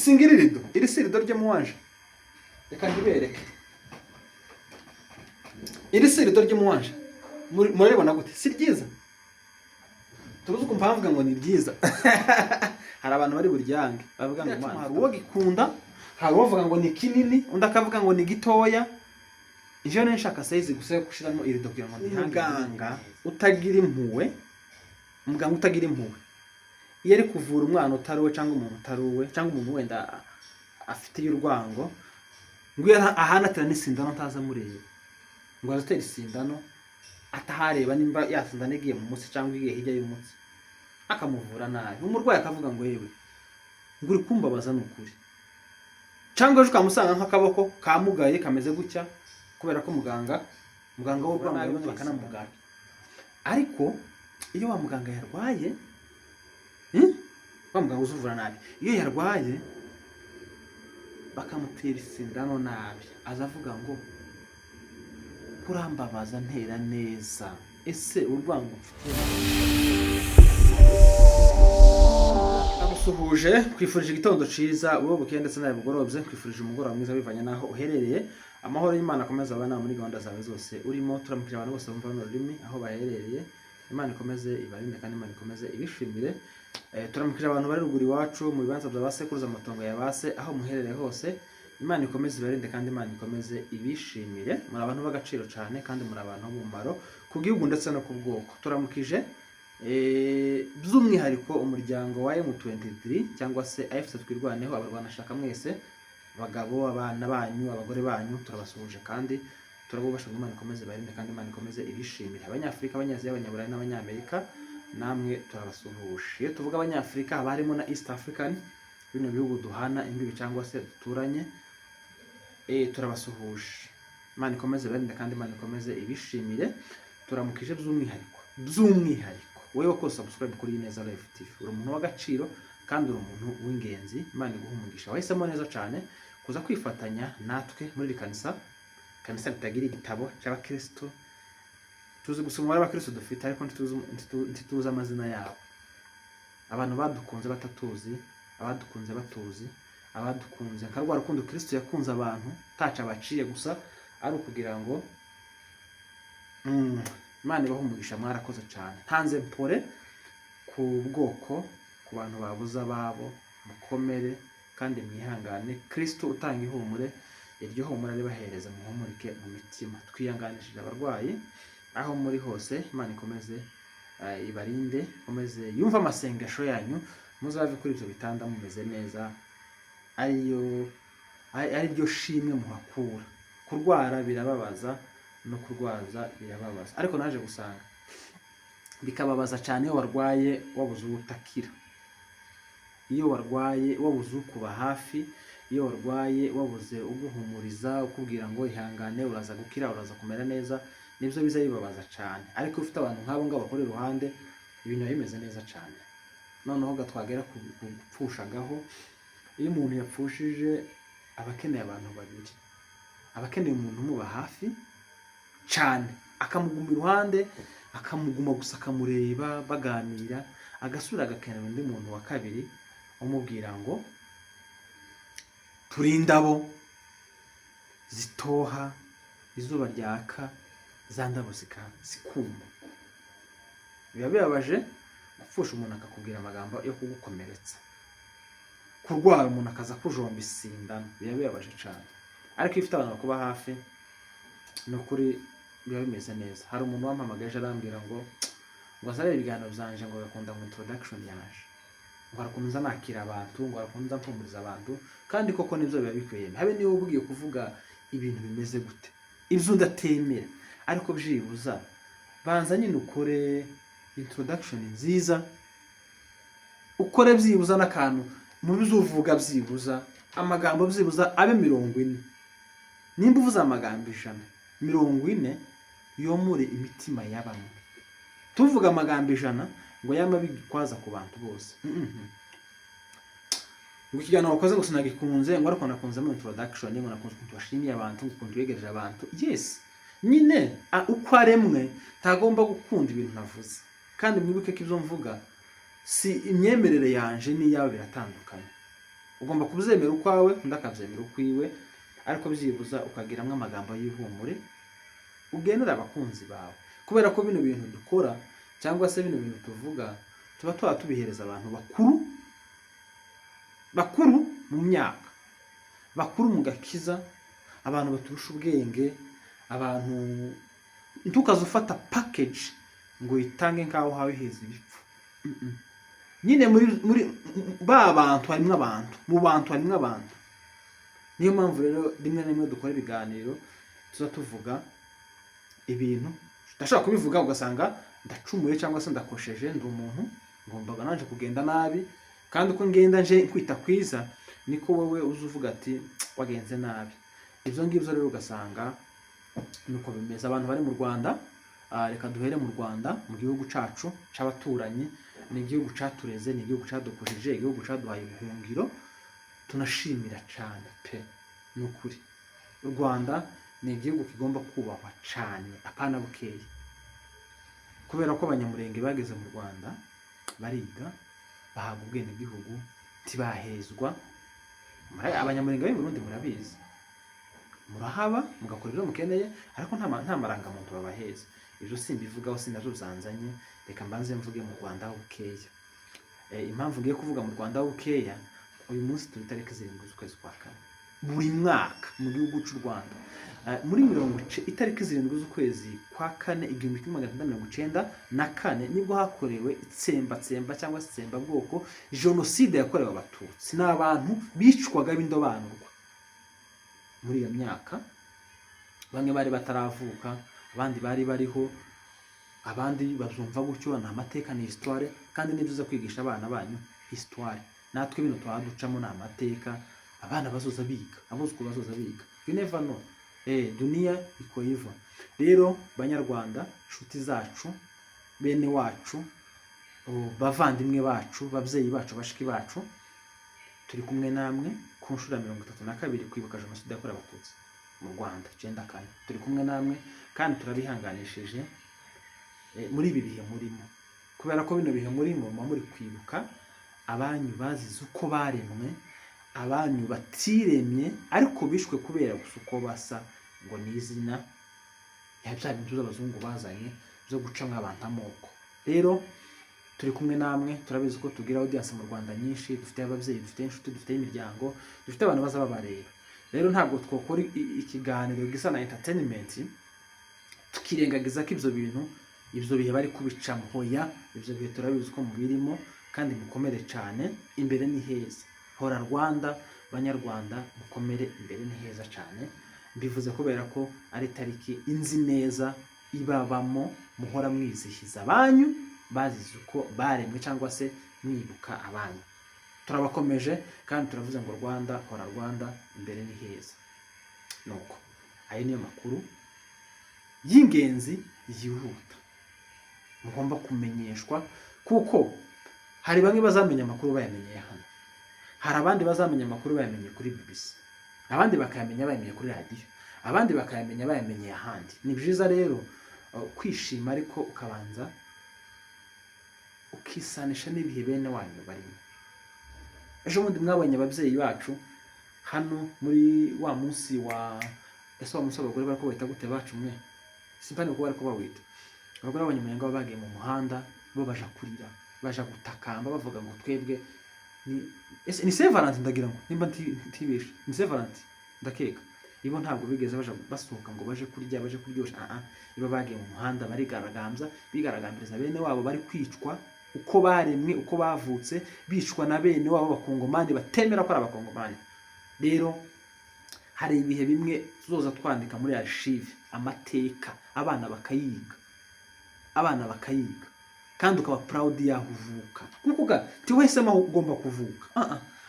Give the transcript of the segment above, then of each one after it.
Singira irido, iri si irido ryo muwanje. Reka ndibereke. Iri si irido ryo muwanje. Muraribona gute? Si ryiza? Turuzi ukumva bavuga ngo ni ryiza. Hari abantu bari buryange bavuga ngo Mana, hari uwo gikunda, hari uwo ngo ni kinini, undi akavuga ngo ni gitoya. Ivyo nari nshaka size gusa yo gushiramo irido kugira ngo ndihange. Umuganga utagira impuhwe, umuganga utagira impuhwe, iyo ari kuvura umwana utari uwe cyangwa umuntu utari uwe cyangwa umuntu wenda afitiye urwango, ngo iyo ahanatira n'isindano ntaza amureba, ngo azatera isindano atahareba nimba yasindano igiye mu mutsi cyangwa igiye hirya y'umutsi, akamuvura nabi, umurwayi akavuga ngo: "Yewe," ngo, "uri kumbabaza ni ukuri." Cyangwa ejo ukamusanga nk'akaboko kamugaye kameze gutya kubera ko muganga w'urwango nabi bakanamugara. Ariko iyo wa muganga yarwaye, Wa muganga uzuvura nabi, iyo yarwaye bakamutera isindano nabi, aza avuga ngo: "Kurambabaza, ntera neza, ese urwango mfite?" Ndagusuhuje, kwifurije igitondo ciza wowe bukeye ndetse nawe bugorobye, kwifurije umugoroba mwiza bivanye n'aho uherereye. Amahoro y'Imana akomeze abana muri gahunda zawe zose urimo. Turamukije abantu bose bumva runo rurimi aho baherereye. Imana ikomeze ibarinde kandi Imana ikomeze ibishimire. Turamukije abantu bari ruguru iwacu mu bibanza bya basekuruza, amatongo ya base, aho muherereye hose. Imana ikomeze ibarinde kandi Imana ikomeze ibishimire. Muri abantu b'agaciro cyane kandi muri abantu b'umumaro ku gihugu ndetse no ku bwoko. Turamukije by'umwihariko umuryango wa M23 cyangwa se AFC Twirwaneho, abarwanashaka mwese, abagabo, abana banyu, abagore banyu, turabasuhuje kandi turabubasha ngo Imana ikomeze ibarinde kandi Imana ikomeze ibishimire. Abanyafurika, Abanyaziya, Abanyaburayi n'Abanyamerika, namwe turabasuhuje. Iyo tuvuga Abanyafurika haba harimo na East African, bino bihugu duhana imbibi cyangwa se duturanye. Turabasuhuje, Imana ikomeze ibarinde kandi Imana ikomeze ibishimire. Turamukije by'umwihariko wowe wakoze subscribe kuri Ineza Live TV. Uri umuntu w'agaciro kandi uri umuntu w'ingenzi. Imana iguha umugisha, wahisemo neza cyane kuza kwifatanya natwe muri iri kanisa, kanisa ritagira igitabo cy'abakristo. Tuzi gusa umubare w'abakristo dufite, ariko ntituzi amazina yabo. Abantu badukunze batatuzi, abadukunze batuzi, abadukunze nka rwa rukundo Kristo yakunze abantu taca abaciye gusa ari ukugira ngo Imana ibahe umugisha, mwarakoze cyane. Ntanze mpore ku bwoko, ku bantu babuze ababo. Mukomere kandi mwihangane. Kristo utanga ihumure, iryo humure ribahereza, muhumurike mu mitima. Twihanganishije abarwayi aho muri hose. Imana ikomeze ibarinde, ikomeze yumve amasengesho yanyu, muzave kuri ibyo bitanda mumeze neza, ariyo ari ryo shimwe muhakura. Kurwara birababaza, no kurwaza birababaza, ariko naje gusanga bikababaza cyane iyo warwaye wabuze uwo utakira, iyo warwaye wabuze ukuba hafi, iyo warwaye wabuze uguhumuriza, ukubwira ngo: "Ihangane, uraza gukira, uraza kumera neza." Nibyo biza bibabaza cyane. Ariko iyo ufite abantu nk'abo ngabo bakora iruhande, ibintu biba bimeze neza cyane. Noneho twagera ku gupfushagaho, iyo umuntu yapfushije aba akeneye abantu babiri: aba akeneye umuntu umuba hafi cyane, akamuguma iruhande, akamuguma gusa, akamureba, baganira, agasubira agakenera undi muntu wa kabiri umubwira ngo: "Turi indabo zitoha, izuba ryaka za ndabo zikuma." Biba bibabaje gupfusha umuntu akakubwira amagambo yo kugukomeretsa, kurwara umuntu akaza kujomba isindano, biba bibabaje cyane. Ariko iyo ufite abantu bakuba hafi, ni ukuri biba bimeze neza. Hari umuntu wampamagaye ejo arambwira ngo azarebe ibiganiro byanje, ngo agakunda ngo introduction yaje, ngo arakuntu nza nakira abantu, ngo arakuntu nza mpumuriza abantu. Kandi koko nibyo biba bikwiye. Habe niba ubwiye kuvuga ibintu bimeze gute, ibyo undi atemera, ariko byibuza banza nyine ukore introduction nziza, ukore byibuza n'akantu mu byo uvuga, byibuza amagambo byibuza abe 40. Nimba uvuze amagambo 100, 40 yomore imitima ya bamwe. Tuvuga amagambo 100 ngo yama bigikwaza ku bantu bose. Ngo ikiganiro wakoze ngo sinagikunze, ngo ariko nakunzemo introduction, ngo nakunze ukuntu washimiye abantu, ngo ukuntu wegereje abantu. Yes, nyine uko aremwe ntagomba gukunda ibintu navuze. Kandi mwibuke ko ibyo mvuga si imyemerere yanje n'iyawe, biratandukanye. Ugomba kubyemera ukwawe, undi akabyemera ukwiwe, ariko byibuza ukagiramo amagambo y'ihumure ugenera abakunzi bawe, kubera ko bino bintu dukora cyangwa se bino bintu tuvuga tuba tuba tubihereza abantu bakuru, bakuru mu myaka, bakuru mu gakiza, abantu baturusha ubwenge. Abantu ntukaze ufata package ngo uyitange nk'aho uhawe heza ibipfu. Nyine muri ba bantu harimo abantu, mu bantu harimo abantu. Niyo mpamvu rero rimwe na rimwe dukora ibiganiro tuza tuvuga ibintu ndashobora kubivuga ugasanga ndacumuye cyangwa se ndakosheje. Ndi umuntu, ngombaga naje kugenda nabi, kandi uko ngenda nje kwita kwiza niko wowe uza uvuga ati wagenze nabi. Ibyo ngibyo rero ugasanga nuko bimeze. Abantu bari mu Rwanda, reka duhere mu Rwanda, mu gihugu cacu c'abaturanyi. Ni igihugu catureze, ni igihugu cadukujije, igihugu caduhaye ubuhungiro, tunashimira cyane pe. Ni ukuri, u Rwanda ni igihugu kigomba kubahwa cyane, apana bukeya, kubera ko Abanyamurenge bageze mu Rwanda bariga, bahabwa ubwenegihugu, ntibahezwa. Abanyamurenge b'i Burundi murabizi, murahaba mugakora ibyo mukeneye, ariko nta marangamuntu babaheza. Ibyo simbivugaho, sinabyo byanzanye. Reka mbanze mvuge mu Rwanda ho bukeya. Impamvu ngiye kuvuga mu Rwanda ho bukeya, uyu munsi turi tariki 7 z'ukwezi kwa kane. Buri mwaka mu gihugu cy'u Rwanda, muri itariki 7 z'ukwezi kwa kane 1994, nibwo hakorewe itsembatsemba cyangwa se itsembabwoko, jenoside yakorewe Abatutsi. Ni abantu bicwaga b'indobanurwa. Muri iyo myaka bamwe bari bataravuka, abandi bari bariho, abandi bazumva gutyo. Ni amateka, ni histoire, kandi ni byiza kwigisha abana banyu histoire. Natwe bino twaba ducamo ni amateka abana bazoza biga, abuzukuru bazoza biga. You never know, dunia iko hivyo. Rero Banyarwanda, inshuti zacu, bene wacu, bavandimwe bacu, babyeyi bacu, bashiki bacu, turi kumwe namwe ku nshuro ya 32 kwibuka jenoside yakorewe Abatutsi mu Rwanda 94. Turi kumwe namwe kandi turabihanganishije muri ibi bihe murimo, kubera ko bino bihe murimo muba muri kwibuka abanyu bazize uko baremwe, abanyu batiremye ariko bishwe kubera gusa uko basa, ngo ni izina ya bya bintu by'abazungu bazanye byo gucamo abantu amoko. Rero turi kumwe namwe. Turabizi ko tugira audience mu Rwanda nyinshi, dufite ababyeyi, dufite inshuti, dufite imiryango, dufite abantu baza babareba. Rero ntabwo twakora ikiganiro gisa na entertainment tukirengagiza ko ibyo bintu, ibyo bihe bari kubicamo. Hoya, ibyo bihe turabizi ko mubirimo, kandi mukomere cyane, imbere ni heza. Hora Rwanda! Banyarwanda, mukomere, imbere ni heza cyane. Mbivuze kubera ko ari tariki inzi neza ibabamo muhora mwizihiza abanyu bazize uko baremwe cyangwa se mwibuka abanyu. Turabakomeje kandi turavuze ngo Rwanda, hora Rwanda, imbere ni heza. Nuko ayo niyo makuru y'ingenzi yihuta mugomba kumenyeshwa, kuko hari bamwe bazamenya amakuru bayamenyeye hano, hari abandi bazamenya amakuru bayamenye kuri BBC, abandi bakayamenya bayamenye kuri radiyo, abandi bakayamenya bayamenyeye ahandi. Ni byiza rero kwishima, ariko ukabanza ukisanisha n'ibihe bene wanyu barimo. Ejo bundi mwabonye ababyeyi bacu hano muri wa munsi wa, ese wa munsi w'abagore bariko bawita gute bacu mwe? Simpani uko bariko bawita. Abagore b'Abanyamurenge baba bagiye mu muhanda, bo baja kurira, baja gutakamba, bavuga ngo twebwe ni, ese ni Saint Valentin? Ndagira ngo nimba ntibeshe ni Saint Valentin, ndakeka. Ibo ntabwo bigeze baja basohoka ngo baje kurya, baje kuryosha. Ibo bagiye mu muhanda barigaragambya, bigaragambiriza bene wabo bari kwicwa uko baremwe, uko bavutse, bicwa na bene wabo b'Abakongomani batemera ko ari Abakongomani. Rero hari ibihe bimwe tuzoza twandika muri archive, amateka, abana bakayiga, abana bakayiga, kandi ukaba proud y'aho uvuka, kuko ga ntiwahisemo aho ugomba kuvuka.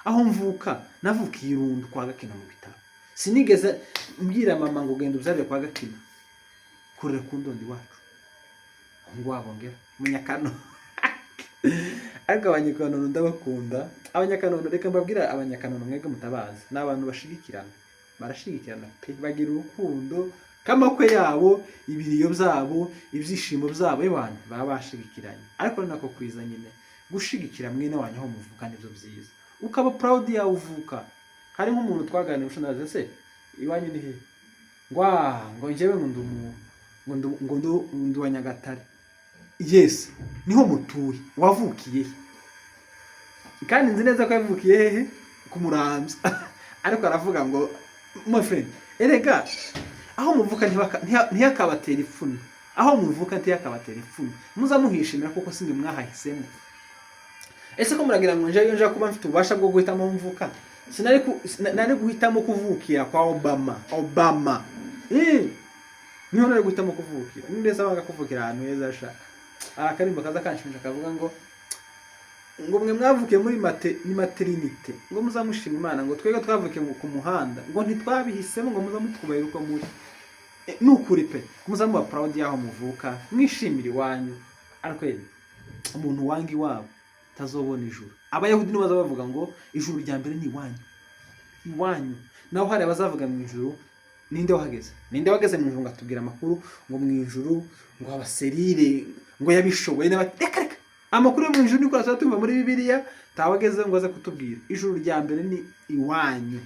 Aho mvuka, navukiye i Rundu kwa Gakina mu bitaro. Sinigeze mbwira mama ngo genda ubyarire kwa Gakina, kurera ku ndondi iwacu ngo wabongera Munyakano. Ariko Abanyakanono ndabakunda. Abanyakanono, reka mbabwire, Abanyakanono mwebwe mutabazi, ni abantu bashigikirana, barashigikirana pe, bagira urukundo k'amakwe yabo, ibiriyo byabo, ibyishimo byabo, ewana baba bashigikiranye. Ariko ni nako kwiza nyine gushigikira mwene wanyu aho muvuka, nibyo byiza. Ukaba proud yawe uvuka. Hari nk'umuntu twaganiriye ushinzwe, se iwanyu ni he? Ngo ah, ngo njyewe ngo ndi umu ngo ndu ngo ndu ndi uwa Nyagatare. Yes, niho mutuye. Wavukiye he? Kandi nzi neza ko yavukiye hehe? Ku Muramvya. Ariko aravuga ngo, my friend, erega aho muvuka ntihakabatera ipfunwe. Aho muvuka ntihakabatera ipfunwe, muza muhishimira, kuko si mwe mwahahisemo. Ese ko muragira ngo nje nje kuba mfite ububasha bwo guhitamo aho mvuka, nari guhitamo kuvukira kwa Obama? Obama, niho nari guhitamo kuvukira. Ninde se wanga kuvukira ahantu heza? Sha, hari akarimbo kaza kanshimisha kavuga ngo mwe mwavukiye muri ni maternité, ngo muzamushima Imana, ngo twebwe twavukiye ku muhanda, ngo ntitwabihisemo, ngo muzamutwubahira uko muri. Ni ukuri pe, muzamuba proud y'aho muvuka, mwishimira iwanyu. Ariko yemwe, umuntu wanga iwabo tazobona ijuru. Abayahudi nibo baza bavuga ngo ijuru rya mbere ni iwanyu, iwanyu. Naho hari abazavuga mu ijuru, ninde wahageze? Ninde wageze mu ijuru ngo atubwire amakuru ngo mu ijuru ngo abaserire ngo yabishoboye? Reka reka, amakuru yo mu ijuru niko tuba tumva muri Bibiliya, ntawageze ngo aze kutubwira. Ijuru rya mbere ni iwanyu.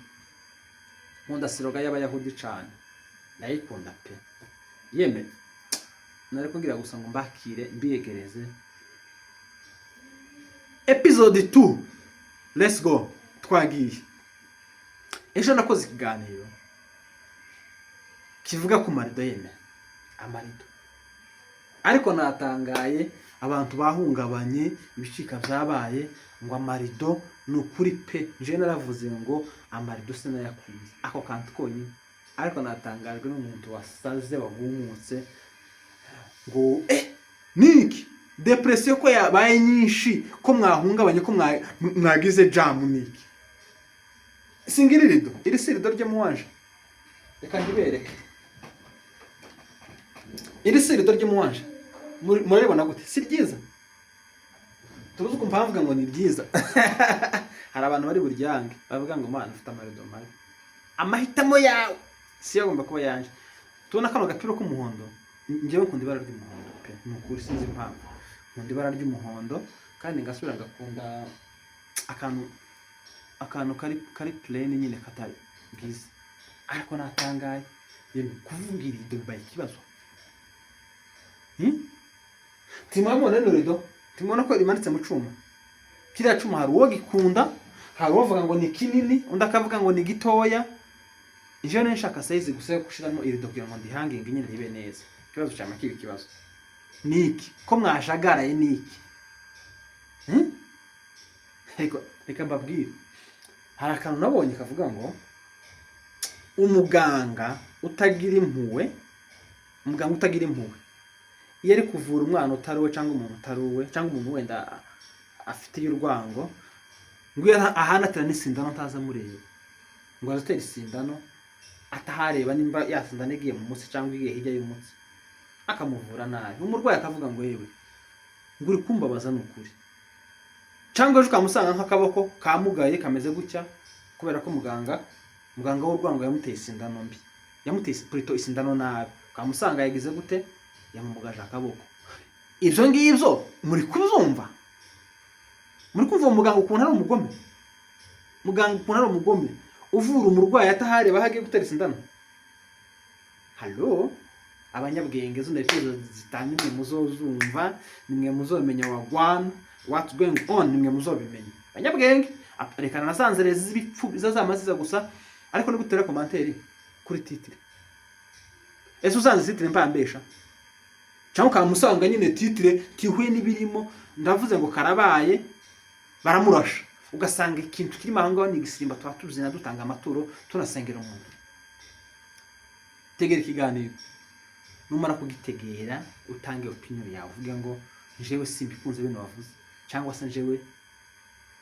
Nkunda slogan y'Abayahudi cane, ndayikunda pe. Yeme, nari kugira gusa ngo mbakire, mbiyegereze episode 2. Let's go, twagiye. Ejo nakoze ikiganiro kivuga ku marido. Yeme, amarido, ariko natangaye, abantu bahungabanye, ibicika byabaye ngo amarido. Ni ukuri pe, nje naravuze ngo amarido sinayakunze, ako kantu konyine. Ariko natangajwe n'umuntu wasaze, wagumutse, ngo niki depression ko yabaye nyinshi, ko mwahungabanye, ko mwagize jamu, niki? Singira irido, iri si irido ryo muwanje. Reka ndibereke. Iri si irido ry'umuwanje? Muraribona gute? Si ryiza? Turuzi ukumva bavuga ngo ni ryiza. Hari abantu bari buryange bavuga ngo mana, ufite amarido mabi. Amahitamo yawe siyo agomba kuba yanje. Tubona kano gapira k'umuhondo. Njyewe nkunda ibara ry'umuhondo pe, ni ukuri, sinzi impamvu nkunda ibara ry'umuhondo. Kandi ngasubira ngakunda akantu kari plain nyine, katari bwiza. Ariko natangaye, yemwe, kuvuga irido bibaye ikibazo. Timwabona rino rido? Timubona ko rimanitse mu cuma? Kiriya cuma hari uwo gikunda, hari uwovuga ngo ni kinini, undi akavuga ngo ni gitoya. Jewe nari nshaka size gusa yo gushiramo irido kugira ngo ndihanginge nyine ribe neza. Ikibazo cyama kiba ikibazo niki? Ko mwajagaraye niki? Ariko reka mbabwire, hari akantu nabonye kavuga ngo umuganga utagira impuhwe, umuganga utagira impuhwe, iyo ari kuvura umwana utari uwe, cyangwa umuntu utari uwe, cyangwa umuntu wenda afitiye urwango, ngo iyo ahanatira n'isindano ntaza amureba, ngo azatera isindano atahareba nimba yasindano igiye mu mutsi cyangwa igiye hirya y'umutsi, akamuvura nabi, umurwayi akavuga ngo yewe, ngo uri kumbabaza, ni ukuri. Cyangwa ejo ukamusanga nk'akaboko kamugaye kameze gutya kubera ko muganga w'urwango yamuteye isindano mbi, yamuteye plutôt isindano nabi, ukamusanga yagize gute? Yamumugaje akaboko. Ibyo ngibyo muri kubyumva? Muri kumva uwo muganga ukuntu ari umugome? Muganga ukuntu ari umugome, uvura umurwayi atahareba aho agiye gutera isindano. Halo, abanyabwenge, zino episode zitanga, nimwe muzozumva, nimwe muzomenya wagwan, what's going on, nimwe muzobimenya, abanyabwenge. Rekana nasanze rero z'ibipfu zazama ziza gusa. Ariko ni gutera commentaire kuri titre. Ese usanze titre mpambesha, cyangwa ukamusanga nyine titre tihuye n'ibirimo? Ndavuze ngo karabaye, baramurasha, ugasanga ikintu kirimo aho ngaho ni igisimba. Tuba tuzina dutanga amaturo, tunasengera umuntu. Tegera ikiganiro, numara kugitegera utange opinion yawe, uvuge ngo njyewe simbikunze bino wavuze, cyangwa se njyewe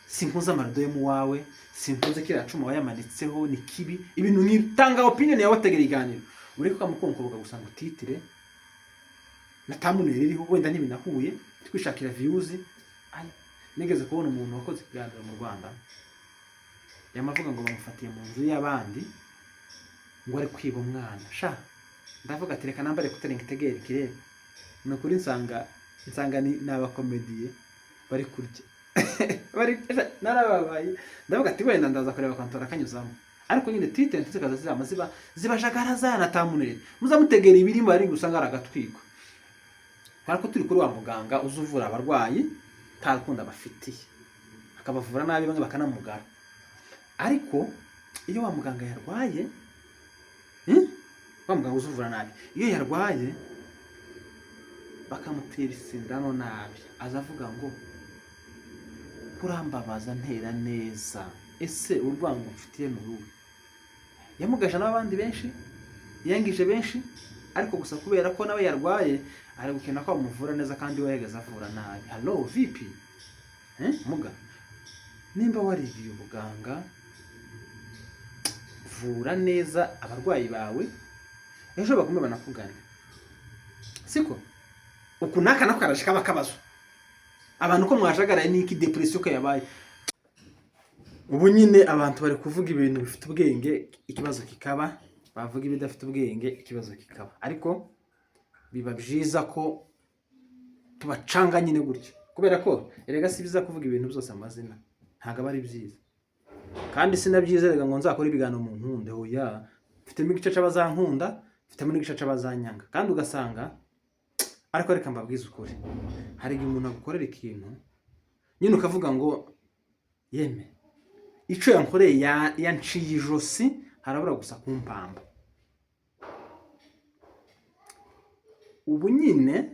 sinkunze amarido yo mu wawe, sinkunze kiriya cuma wayamanitseho, ni kibi, ibintu nk'ibi. Tanga opinion yawe, tegera ikiganiro, ureke ukamukonkoboka gusa ngo titre na thumbnail iriho wenda ntibinahuye, twishakira views. Ay, nigeze kubona umuntu wakoze ikiganiro mu Rwanda, yamavuga ngo bamufatiye mu nzu y'abandi ngo ari kwiba umwana. Sha, ndavuga ati reka nambare kutari ngitegere kirebe. Ni ukuri, nsanga ni abakomediye bari kurya. Bari narababaye, ndavuga ati wenda ndaza kureba akantu barakanyuzamo, ariko nyine titre zikaza zizama ziba zibajagaraza na thumbnail muzamutegera ibirimo, ari usanga ari agatwiko, kubera ko turi kuri wa muganga uza uvura abarwayi nta rukundo abafitiye, akabavura nabi, bamwe bakanamugara. Ariko iyo wa muganga yarwaye, Wa muganga uza uvura nabi, iyo yarwaye bakamutera isindano nabi, aza avuga ngo kurambabaza ntera neza, ese urwango mfitiye ni uruhe? Yamugaje n'abandi benshi, yangije benshi, ariko gusa kubera ko nawe yarwaye ari gukina ko bamuvura neza kandi we yageze avura nabi. Hello, vipi? Eh, muga nimba warigiye ubuganga, vura neza abarwayi bawe, ejo bagume banakugana. Siko uku naka nako karaje kaba kabazo abantu ko mwajagaraye n'iki, depression ko yabaye. Ubu nyine abantu bari kuvuga ibintu bifite ubwenge, ikibazo kikaba, bavuga ibidafite ubwenge, ikibazo kikaba. Ariko biba byiza ko tubacanga nyine gutya, kubera ko erega si byiza kuvuga ibintu byose amazina, ntabwo aba ari byiza. Kandi si na byiza erega ngo nzakore ibiganiro mu nkunde. Oya, mfitemo igice c'abazankunda, mfitemo n'igice c'abazanyanga, kandi ugasanga. Ariko reka mbabwize ukuri, hari igihe umuntu agukorera ikintu nyine ukavuga ngo yeme, icyo yankoreye yanciye ijosi, harabura gusa kumpamba. Ubu nyine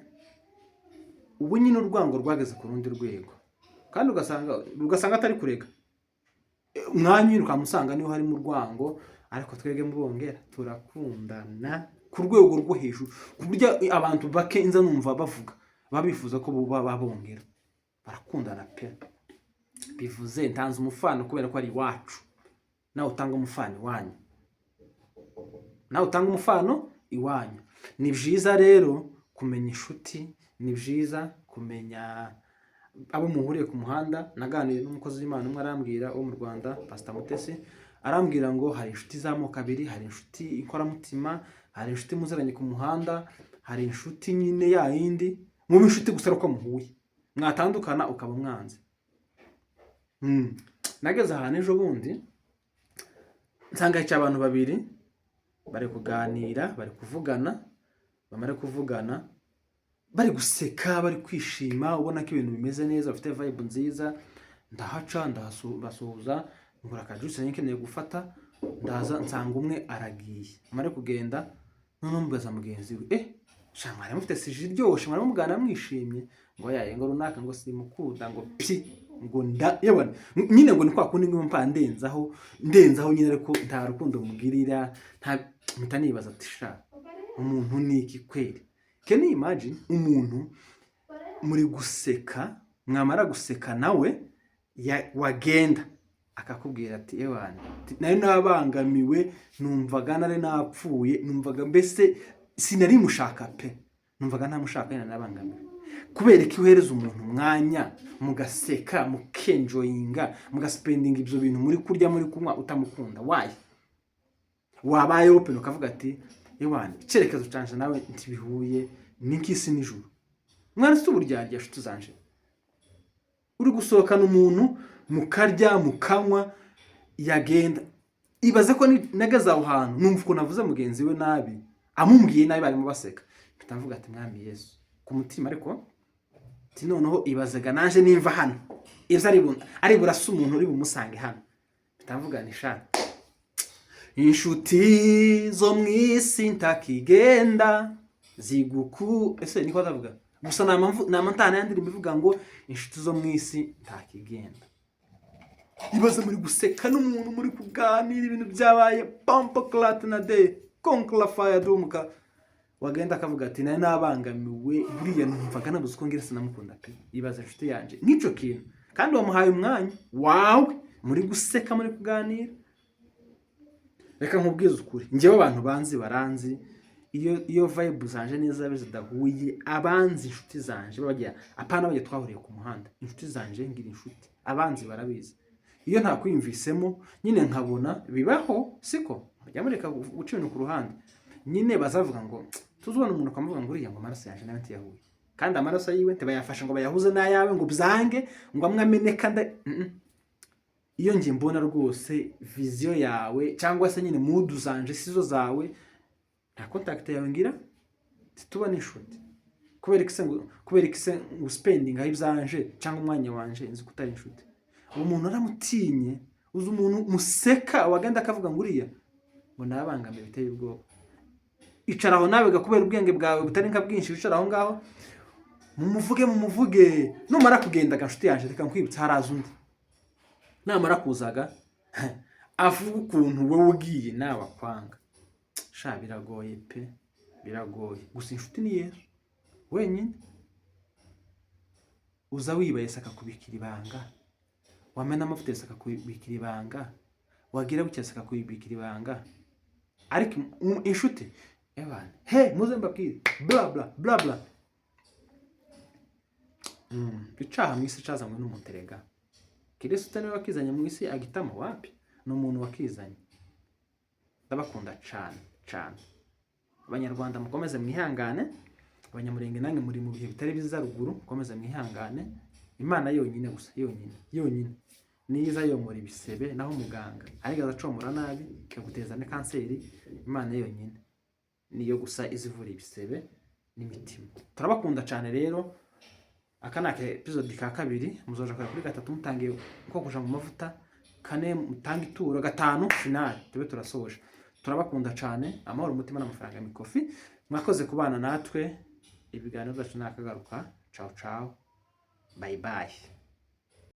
urwango rwageze ku rundi rwego, kandi ugasanga atari kurega umwanya nyine ukamusanga niho harimo urwango. Ariko twebwe mubongera turakundana ku rwego rwo hejuru, ku buryo abantu bake nza numva bavuga baba bifuza ko buba babongera barakundana pe. Bivuze ntanze umufano kubera ko ari iwacu, nawe utanga umufano iwanyu, nawe utanga umufano iwanyu. Ni byiza rero kumenya inshuti, ni byiza kumenya abo muhuriye ku muhanda. Naganiriye n'umukozi w'Imana umwe, arambwira, wo mu Rwanda, Pastor Mutesi, arambwira ngo hari inshuti z'amoko abiri: hari inshuti inkoramutima, hari inshuti muziranye ku muhanda, hari inshuti nyine ya yindi muba inshuti gusa ari uko muhuye, mwatandukana ukaba umwanzi. Nageze ahantu ejo bundi nsanga hicaye abantu babiri bari kuganira, bari kuvugana, bamara kuvugana bari guseka, bari kwishima, ubona ko ibintu bimeze neza, bafite vibe nziza. Ndahaca, ndabasuhuza, ngura akajuice nari nkeneye gufata, ndaza nsanga umwe aragiye. Amare kugenda, noneho mbaza mugenzi we: "Eh sha, mwari mufite sujet iryoshe, mwari muganira mwishimye." Ngo yaye, ngo runaka ngo simukunda, ngo pi, ngo nda yabona nyine, ngo ni kwa kundi ngo mpa ndenzaho ndenzaho nyine, ariko nta rukundo mugirira, nta. Mpita nibaza ati: "Sha, umuntu ni iki kweri?" Can you imagine umuntu muri guseka, mwamara guseka nawe wagenda akakubwira ati: "Ewana, nari nabangamiwe, numvaga nari napfuye, numvaga mbese sinari mushaka pe, numvaga ntamushaka nyine, nabangamiwe." Kubera ko uhereza umuntu umwanya, mugaseka, mukenjoyinga, mugaspendinga ibyo bintu muri kurya, muri kunywa, utamukunda, wayi wabaye open ukavuga ati: "Ewana, icyerekezo canje nawe ntibihuye, ni nk'isi n'ijuru." Mwana, si uburyarya nshuti zanje? Uri gusohokana umuntu, mukarya, mukanywa, yagenda. Ibaze ko nageze aho hantu numva ukuntu avuze mugenzi we nabi, amumbwiye nabi, barimo baseka. Mpita mvuga ati: "Mwami Yesu," ku mutima ariko ati: "Noneho ibazaga naje nimva hano ibyo ari burase umuntu uri bumusange hano." Mpita mvuga ni sha, inshuti zo mu isi ntakigenda ziguku, ese niko ndavuga gusa nama ntana ya ndirimbo ivuga ngo inshuti zo mu isi ntakigenda. Ibaze muri guseka n'umuntu, muri kuganira, ibintu byabaye pampa clat na de konkla fire dumuka, wagenda akavuga ati: "Nari nabangamiwe, buriya numvaga nabuze uko ngira, sinamukunda pe." Ibaze inshuti yanje nk'icyo kintu, kandi wamuhaye umwanya wawe, muri guseka, muri kuganira. Reka nkubwize ukuri, njyewe abantu banzi baranzi, iyo vibe zanje neza zidahuye, abanzi, inshuti zanje bajya apana bajya twahuriye ku muhanda, inshuti zanje, ngira inshuti, abanzi barabizi. Iyo ntakwiyumvisemo nyine nkabona bibaho, siko mujya mureka guca ibintu ku ruhande nyine, bazavuga ngo tuzubona umuntu ukamuvuga ngo uriya ngo amaraso yanjye nawe ntiyahuye. Kandi amaraso yiwe ntibayafashe ngo bayahuze n'ayawe ngo byange, ngo amwe ameneka nda. Iyo njye mbona rwose vision yawe cyangwa se nyine mood zanje sizo zawe, nta contact yawe ngira, ntituba n'inshuti. Kubera iki se ngo spending aho ibyanje cyangwa umwanya wanje nzi ko utari inshuti? Uwo muntu aramutinye. Uzi umuntu museka wagenda akavuga ngo uriya ngo nabangamiye, biteye ubwoba. Icara aho nawe, kubera ubwenge bwawe butari nka bwinshi, wicara aho ngaho, mumuvuge, mumuvuge. Numara kugendaga, nshuti yanjye, reka nkwibutsa, haraza undi. Namara kuzaga avuga ukuntu wowe ugiye nawe akwanga. Sha, biragoye pe, biragoye. Gusa inshuti ni Yesu wenyine. Uza wiba, Yesu akakubikira ibanga. Wamena amavuta, Yesu akakubikira ibanga. Wagira gutya, Yesu akakubikira ibanga. Ariko inshuti ebana, he, muze mbabwire, bla bla bla bla. Icaha mu isi cazanywe n'umuntu erega. Kristo niwe wakizanye mu isi agitamo? Wapi, ni umuntu wakizanye. Ndabakunda cane cane. Abanyarwanda, mukomeze mwihangane. Abanyamurenge, nange muri mu bihe bitari biza ruguru, mukomeze mwihangane. Imana yonyine gusa, yonyine yonyine, niyo iza yomora ibisebe, naho muganga ariko azacomora nabi ikaguteza na kanseri. Imana yonyine niyo gusa izivura ibisebe n'imitima. Turabakunda cyane rero. Aka ni aka episode ka kabiri. Muzoja kugera kuri gatatu mutangiye nko kuja mu mavuta, kane mutange ituro, gatanu finale tube turasoje. Turabakunda cyane. Amahoro, umutima n'amafaranga mikofi. Mwakoze kubana natwe. Ibiganiro byacu nakagaruka. Ciao ciao, bye bye.